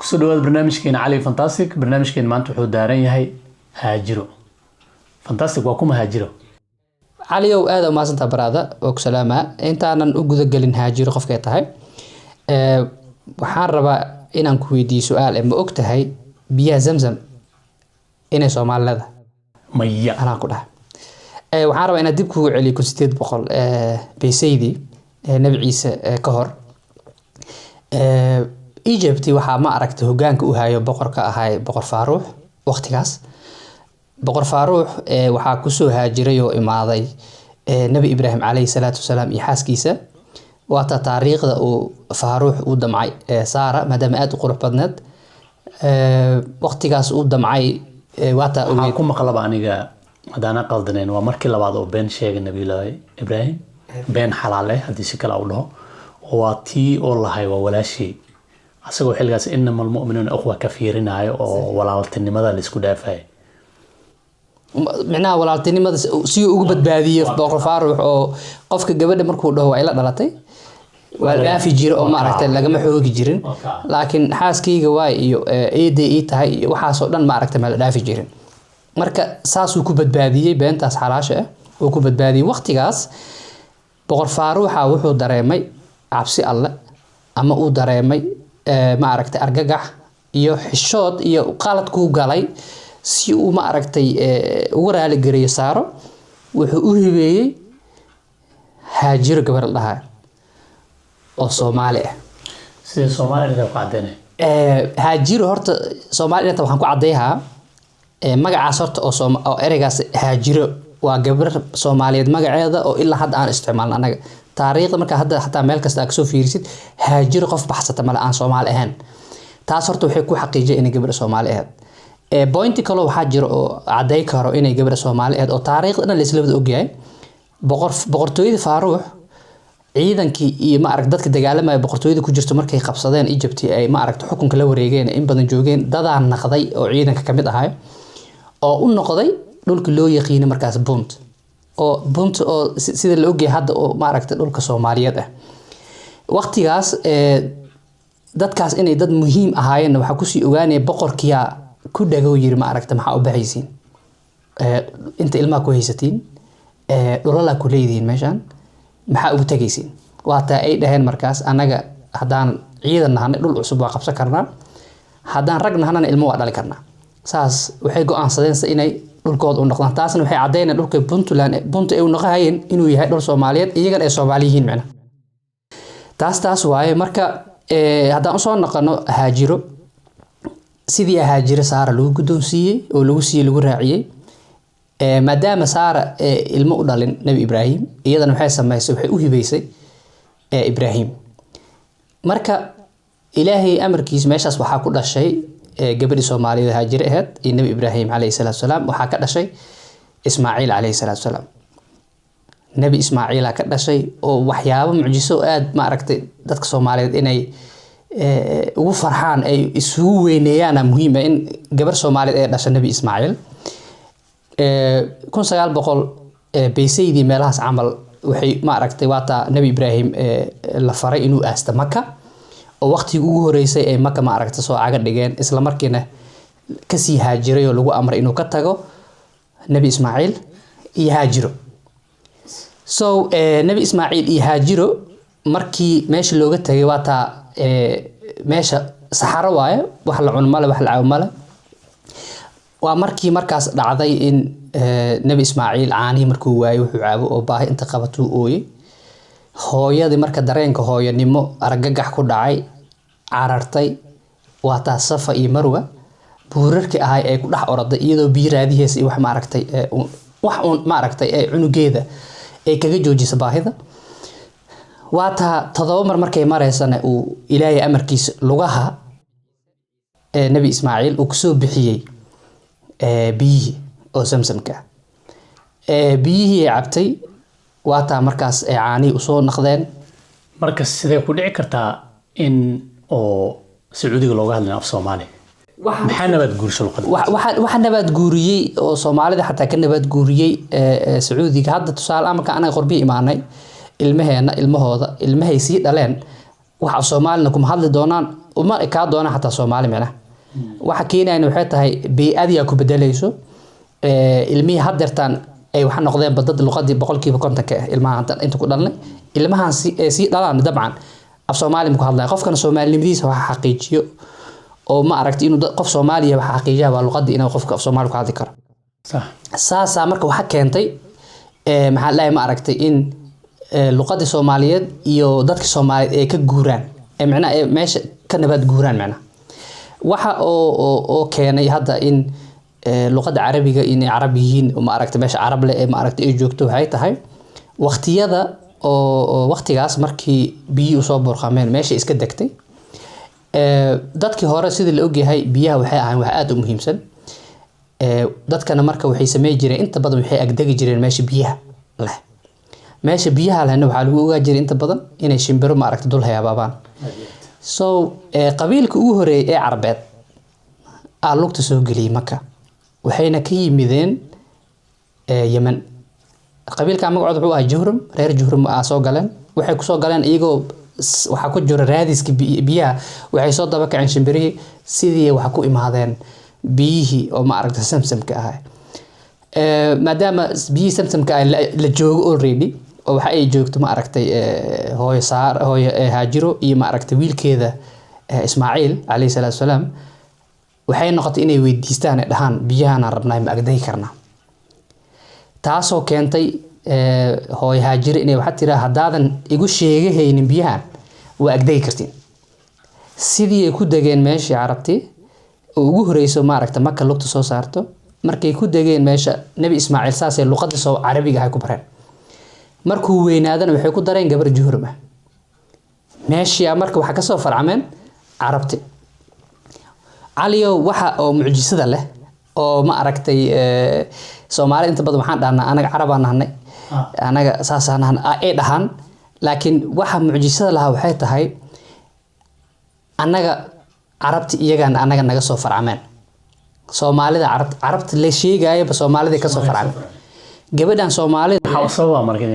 Kusoo dhawaad barnaamijkeena Cali Fantastic. Barnaamijkeena maanta wuxuu daaran yahay Haajiro. Fantastic, waa kuma Haajiro? Caliyow, aada umahadsantaa baraada, waa ku salaamaa. Intaanan u gudagelin Haajiro qofkay tahay, waxaan rabaa inaan ku weydiiyo su-aal. Ma og tahay biyaha Zamzam inay Soomaali leedahay? Maya. Anaa ku dhahay. Waxaan rabaa inaan dib kugu celiyo 1800 baysaydii, Nebi Ciise ka hor. Egypt waxaa, ma aragtay, hogaanka u hayo boqorka ahay Boqor Faaruux. Waqtigaas Boqor Faaruux waxaa kusoo haajiray oo imaaday Nebi Ibraahim calayhi salaatu wasalaam iyo xaaskiisa. Waata taariikhda uu Faaruux u damcay Saara, maadaama aada u qurux badneed. Waqtigaas uu damcay, waata Waxaa ogeyd. ku maqlaba aniga, haddaana qaldaneen, waa markii labaad oo been sheegay Nabiyullaahi Ibraahim, been xalaal eh haddii si kale u dhaho, oo waa tii oo lahay waa walaashii, asagoo xilligaas "إنما المؤمنون إخوة" ka fiirinayo oo walaaltinimada laisku dhaafayo. Micnaha walaaltinimada si uu ugu badbaadiyo Boqor Faaruux, oo qofka gabadha markuu dhaho waa ila dhalatay, waa la dhaafi jira oo, maaragtay, lagama xoogi jirin. Laakiin xaaskayga waay iyo eeday ii tahay iyo waxaasoo dhan, maaragtay, ma la dhaafi jirin. Marka saasuu ku badbaadiyey, beentaas xalaasha ah uu ku badbaadiyey. Waqtigaas Boqor Faaruuxa wuxuu dareemay cabsi Alle, ama uu dareemay, maaragtay, argagax iyo xishood iyo qalad kuu galay. Si uu, ma aragtay, uga raali gareeyo Saaro, wuxuu u hibeeyey Haajiro, gabar la dhahayo oo Soomaali ah. Sidee Soomaaliya intaa ku caddeynay? Haajiro horta Soomaali inta waxaan ku cadeyhaa magacaas horta oo ereygaas Haajiro waa gabar Soomaaliyeed magaceeda oo ilaa hadda aan isticmaalno annaga. Taariikhda marka hadda xataa meel kasta aad kasoo fiirisid, Haajiro qof baxsata male aan Soomaali ahayn. Taas horta waxay ku xaqiijiyay inay gabadha Soomaali ahayd. Point kaloo waxaa jira oo cadey karo inay gabadha Soomaali ahayd, oo taariikhda dhan laisla wada ogyahay. Boqortooyada Faaruux, ciidankii iyo, ma arag, dadka dagaalamaya boqortooyada ku jirto, markay qabsadeen Egypt, ay, ma aragta, xukunka la wareegeen, in badan joogeen, dadaa naqday oo ciidanka kamid ahay oo u noqday dhulka loo yaqiinay markaas Bunt, oo Bunt oo sida la ogyahay hadda oo, ma aragta, dhulka Soomaaliyeed ah. Waqtigaas dadkaas inay dad muhiim ahaayeenna waxaa kusii ogaanaya boqorkiyaa ku dhagow yiri, ma aragta, maxaa u baxaysiin? Inta ilmaha ku haysatiin, dhulalaa ku leedihiin meeshaan, maxaa ugu tegaysiin? Waataa ay dhaheen markaas, annaga haddaan ciidan nahanay dhul cusub waa qabsan karnaa, haddaan rag nahanana ilmo waa dhali karnaa. Saas waxay go-aansadeen se inay dhulkooda u noqdaan. Taasna waxay caddeynayaan dhulka Puntland, Bunt ay u noqohayeen, inuu yahay dhul Soomaaliyeed, iyagana ay Soomaali yihiin. Micna taas waaye. Marka haddaan usoo noqono Haajiro, sidii Haajiro Saara lagu guddoonsiiyey oo lagu siiyey, lagu raaciyey, maadaama Saara ilmo u dhalin Nebi Ibraahim, iyadana waxay samaysay, waxay u hibeysay Ibraahim. Marka Ilaahay amarkiis meeshaas waxaa ku dhashay gabadhii Soomaaliyeed Haajire ahayd iyo Nebi Ibraahim calayhi salaatu salaam. Waxaa ka dhashay Ismaaciil calayhi salaatu salaam. Nebi Ismaaciila ka dhashay, oo waxyaabo mucjiso aad, ma aragtay, dadka Soomaaliyeed inay ugu farxaan, ay isugu weyneeyaana muhiim ah in gabar Soomaaliyeed ay dhasha Nebi Ismaaciil. 1900 baysaydii meelahaas camal waxay, ma aragtay, waataa Nebi Ibraahim la faray inuu aasta Maka, oo waqtigii ugu horeysay ay Maka, ma aragtay, soo caga dhigeen, isla markiina kasii haajiray oo lagu amray inuu ka tago Nebi Ismaaciil iyo Haajiro. So Nebi Ismaaciil iyo Haajiro markii meesha looga tagay, waataa meesha saxaro waaye, wax la cuno male, wax la cabo male. Waa markii markaas dhacday in Nebi Ismaaciil caanihii markuu waayey wuxuu cabo oo baahi inta qabatuu ooyey. Hooyadii marka dareenka hooyanimo argagax ku dhacay, carartay. Waataa Safa iyo Marwa buurarkii ahay ay ku dhex oroday, iyadoo biyo raadiheysa iyo wax, maaragtay, wax uun, maaragtay, ee cunugeeda ay kaga joojisa baahida. Waataa 7 mar markay mareysana uu Ilaahay amarkiisa lugaha ee Nebi Ismaaciil uu kusoo bixiyey biyihii oo Samsamka ah. Biyihii ay cabtay, waataa markaas ay caanihii usoo naqdeen. Marka sidee ku dhici kartaa in oo Sacuudiga looga hadlayo af Soomaali? Maxaa nabaad guursho luqadda? Waxa nabaad guuriyey oo Soomaalida xataa ka nabaad guuriyey Sacuudiga hadda, tusaale, marka anaga qorbihi imaanay, ilmaheena, ilmahooda, ilmahay sii dhaleen, wax af Soomaalina kuma hadli doonaan. Uma kaa doona xataa Soomaali. Micnaha waxa keenayana waxay tahay bey'adii aa ku bedelayso. Ilmihii haddeertaan ay waxa noqdeenba dad luqadii 50% ka ah. Ilmaha hadda inta ku dhalnay, ilmahan si ee sii dhalaan, dabcan af Soomaali ma ku hadlaya. Qofkana Soomaalinimadiisa waxa xaqiijiyo oo ma aragti inuu qof Soomaaliya waxa xaqiijiya waa luqadii, inuu qofka af Soomaali ku hadli karo. Saasaa marka waxa keentay maxaa la dhahay, ma aragtay, in luqadii Soomaaliyeed iyo dadka Soomaaliyeed ay ka guuraan, ee macnaha ee meesha ka nabaad guuraan. Macnaha waxa oo keenay hadda in luqadda Carabiga inay Carab yihiin oo ma aragtay meesha Carab leh ee ma aragtay ay joogto waxay tahay waqtiyada oo waqtigaas markii biyihii usoo burqameen meesha iska degtay. Dadkii hore, sidii la ogyahay, biyaha waxay ahayn wax aada u muhiimsan. Dadkana marka waxay samey jireen, inta badan waxay agdegi jireen meesha biyaha leh. Meesha biyaha lehna waxaa lagu ogaa jiray inta badan inay shimbiro ma aragta dul hayabaabaan. So qabiilka ugu horeeyay ee Carbeed aa lugta soo geliyey Maka, waxayna ka yimideen Yemen. Qabiilka magacooda wuxuu ahaa Juhrum. Reer Juhrum aa soo galeen. Waxay kusoo galeen iyagoo waxaa ku jira raadiska biyaha. Waxay soo daba kaceen shimbirihii, sidii waxa ku imaadeen biyihii oo ma aragta Samsamka ahaa. Maadaama biyihii Samsamka ah la joogo already oo waxa ay joogto ma aragtay hooyo Saar, hooyo Haajiro iyo ma aragtay wiilkeeda Ismaaciil calayhi salaatu wasalaam, waxay noqotay inay weydiistaan, ay dhahaan, "Biyahanaan rabnaa, ma agdagi karnaa?" Taasoo keentay hooyo Haajiro inay waxaa tiraa, "Haddaadan igu sheegahaynin biyahan, waa agdagi kartiin." Sidii ay ku degeen meeshii Carabtii oo ugu horeyso maaragta Maka lugta soo saarto. Markay ku degeen meesha, Nebi Ismaaciil saasay luqadii soo Carabiga ahay ku bareen. Markuu weynaadana waxay ku dareen gabar Juhrum ah. Meeshii marka waxaa kasoo farcameen Carabti. Caliyow, waxa oo mucjisada leh oo ma aragtay Soomaali inta badan waxaan dhahnaa anaga Carabaan nahnay, anaga saasaan nahnay ay dhahaan, laakiin waxa mucjisada lahaa waxay tahay annaga Carabti iyagana annaga naga soo farcameen. Soomaalida Carabta la sheegayaba Soomaalida kasoo farcameen gabadhan Soomaalida. Maxaa u sababa marka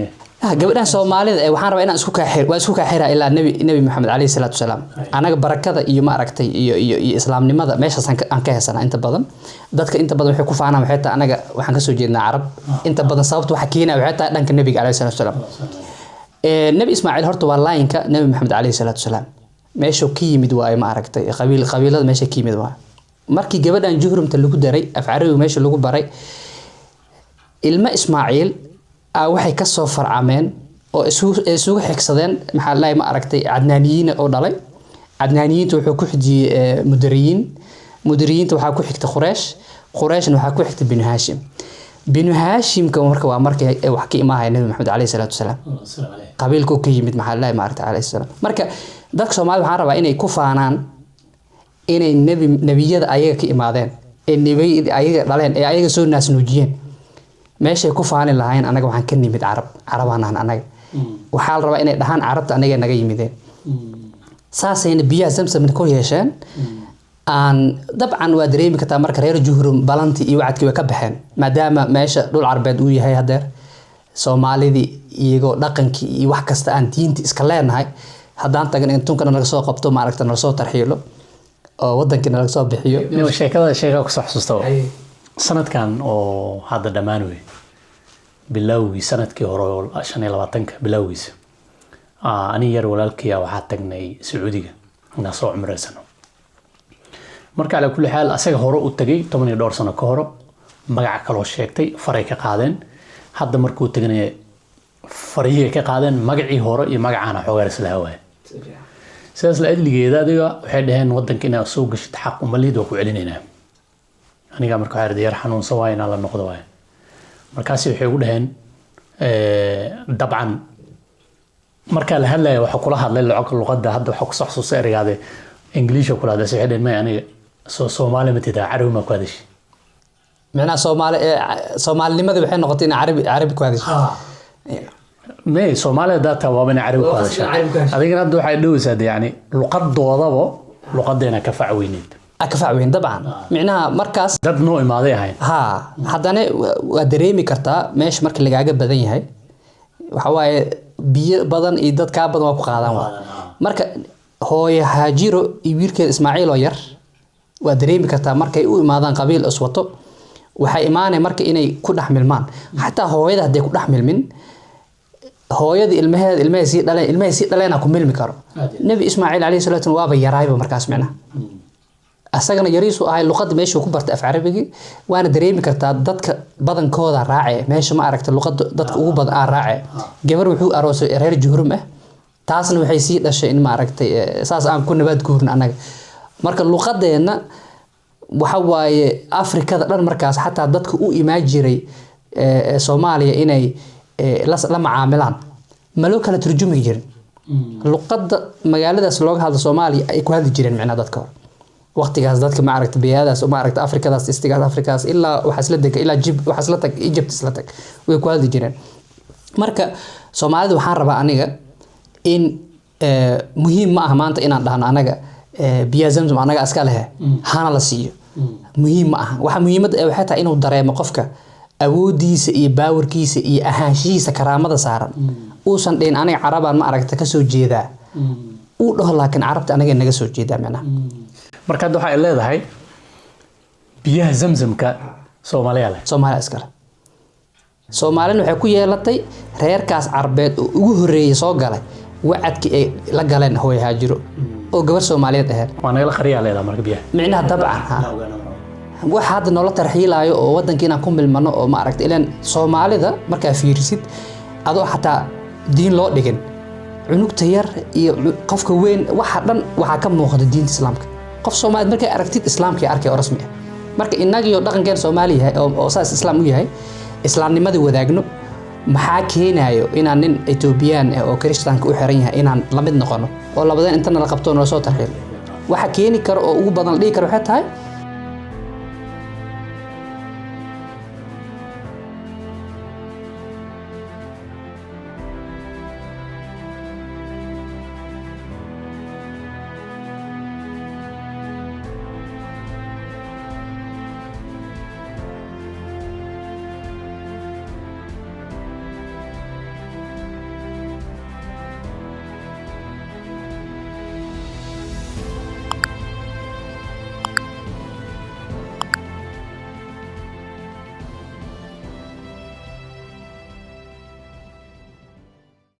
Gabadhan Soomaalida ee waxaan rabaa inaan isku kaa waa isku kaa xiraa ilaa Nebi Maxamed calayhi salaatu wasalaam. Anaga barakada iyo ma aragtay iyo islaamnimada meeshaas aan ka haysanaa. Inta badan dadka inta badan waxay ku faanaan waxay tahay anaga waxaan kasoo jeednaa Carab. Inta badan sababta waxa keenaya waxay tahay dhanka Nebiga calayhi salaatu wasalaam. Nebi Ismaaciil horta waa laayinka Nebi Maxamed calayhi salaatu wasalaam, meeshuu ka yimid waaye, ma aragtay, qabiilada meesha ka yimid waaye. Markii gabadhan Juhrumta lagu daray, af Carabiga meesha lagu baray, ilmo Ismaaciil waxay kasoo farcameen oo isugu xigsadeen, maxaa la ma aragtay, Cadnaaniyiin oo dhalay. Cadnaaniyiinta wuxuu ku xijiyey Mudariyiin. Mudariyiinta waxaa ku xigta Qureesh. Qureeshna waxaa ku xigta Binu Haashim. Binu Haashimka marka waa markii ay wax ka imaahaya Nebi Maxamed calayhi salaatu wasalaam, qabiilku ka yimid, maxaa la maaragtay, calayhi salaam. Marka dadka Soomaalida waxaan rabaa inay ku faanaan inay nebiyada ayaga ka imaadeen, ee nebiyada ayaga dhaleen, ee ayaga soo naasnuujiyeen. Meeshay ku faani lahayn anaga waxaan ka nimid Carab, Carabaan nahan anaga, waxaa la rabaa inay dhahaan Carabta anaga naga yimideen. Saasayna biyaha Samsamna ku yeesheen. Aan dabcan waa dareemi kartaa marka reer Juhrum balantii iyo wacadkii way ka baxeen, maadaama meesha dhul Carbeed uu yahay. Hadeer Soomaalidii iyagoo dhaqankii iyo wax kasta aan diinta iska leenahay, haddaan tagan in tunkana naga soo qabto, maaragta, nala soo tarxiilo oo wadankii nalaga soo bixiyo. Nin sheekada sheekaa kusoo xasuusta sanadkan oo hadda dhammaan wey, bilowgii sanadkii hore oo 25-ka bilowgiisa, ani yar walaalkaya waxaa tagnay Sacuudiga inaan soo cumreysano. Marka calaa kulli xaal asaga hore u tagay toban iyo dhowr sano ka hore, magaca kaloo sheegtay, faray ka qaadeen. Hadda markuu taganaya farihii ka qaadeen, magacii hore iyo magacaana xoogaar isla hawaaya. Sidaas la adligeeda adiga waxay dhaheen wadanka inaad soo gashid xaq umalid, waa ku celinaynaa. Aniga marka waxaa yar xanuunsan waay, inaan la noqdo waay. Markaasi waxay ugu dhaheen dabcan markaa la hadlaya waxa kula hadlay luqadda hadda waxaa kusoo xasuusta ereygaade Ingiliisha kula hadlay. Waxay dhaheen, "May, aniga soo Soomaali ma tidaa, Carabi maa ku hadashay?" Micnaha Soomaali Soomaalinimadii waxay noqotay in Carabi ku hadasho. May, Soomaaliya data waaba inay Carabi ku hadashaa. Carabi ku hadashaa. Adigana hadda waxay dhoweysaa de yani luqadoodaba luqadeena ka fac weyneyd. Ka fac weyn dabcan, micnaha markaas dad noo imaaday ahayn. Ha, haddana waa dareemi kartaa meesha marka lagaaga badan yahay, waxa waaye biyo badan iyo dad kaa badan waa ku qaadaan waa. Marka Hooyo Haajiro iyo wiilkeeda Ismaaciil oo yar, waa dareemi kartaa, markay u imaadaan qabiil iswato, waxay imaanay marka inay ku dhex milmaan. Xataa hooyada hadday ku dhex milmin, hooyada ilmaheeda, ilmahay sii dhaleen, ilmahay sii dhaleena ku milmi karo. Nebi Ismaaciil calayhi salaatu wasalaam waaba yaraayba markaas, micnaha asagana yariisu ahay, luqadda meeshuu ku bartay af Carabigii, waana dareemi kartaa dadka badankooda raace meesha, ma aragta, luqadda dadka ugu badan aa raace. Gabar wuxuu aroosay reer Juhrum ah, taasna waxay sii dhashay in, ma aragtay, saas aan ku nabaad guurno annaga. Marka luqadeenna waxa waaye Afrikada dhan markaas, xataa dadka u imaan jiray Soomaaliya inay la macaamilaan, ma loo kala turjumi jirin. Luqadda magaaladaas looga hadlo Soomaaliya ay ku hadli jireen, micnaha dadka hore waqtigaas, dadka, ma aragta, biyadaas, ma aragta, Afrikadaas, istigaas, Afrikaas, ilaa waxaa isla dega, ilaa Jib waxaa isla tag, Egypt isla tag, way ku hadli jireen. Marka Soomaalida waxaan rabaa aniga in muhiim ma aha maanta inaan dhahno anaga biyaha Zamzam anaga iska lehe, hana la siiyo. Muhiim ma aha. Waxa muhiimadda ee waxay tahay inuu dareemo qofka awoodiisa iyo baawarkiisa iyo ahaanshihiisa, karaamada saaran, uusan dhihin aniga Carabaan, ma aragta, kasoo jeedaa, uu dhaho laakiin Carabta anaga naga soo jeedaa, micnaha. Marka hadda waxay leedahay biyaha Zamzamka Soomaaliya leh. Soomaaliya iskale. Soomaalina waxay ku yeelatay reerkaas Carbeed oo ugu horreeyay soo galay, wacadkii ay la galeen hooyo Haajiro oo gabar Soomaaliyeed ahayd. Waa nagala qariyaa leedahay marka biyaha. Micnaha dabcan ha waxa hadda noola tarxiilaayo oo wadanka inaan ku milmano oo, ma aragta, ilaan Soomaalida markaa fiirisid, adoo xataa diin loo dhigin, cunugta yar iyo qofka weyn, waxa dhan waxaa ka muuqda diinta Islaamka. Qof Soomaaliyeed markay aragtid, Islaamkii arkay oo rasmi ah. Marka innagiyo dhaqankeen Soomaali yahay oo saas Islaam u yahay, islaamnimadii wadaagno, maxaa keenayo inaan nin Etoobiyaan ah oo Kirishtaanka u xiran yahay inaan la mid noqono oo labadeen intana la qabto nala soo tarxiilo? Waxa keeni karo oo ugu badan la dhihi karo waxay tahay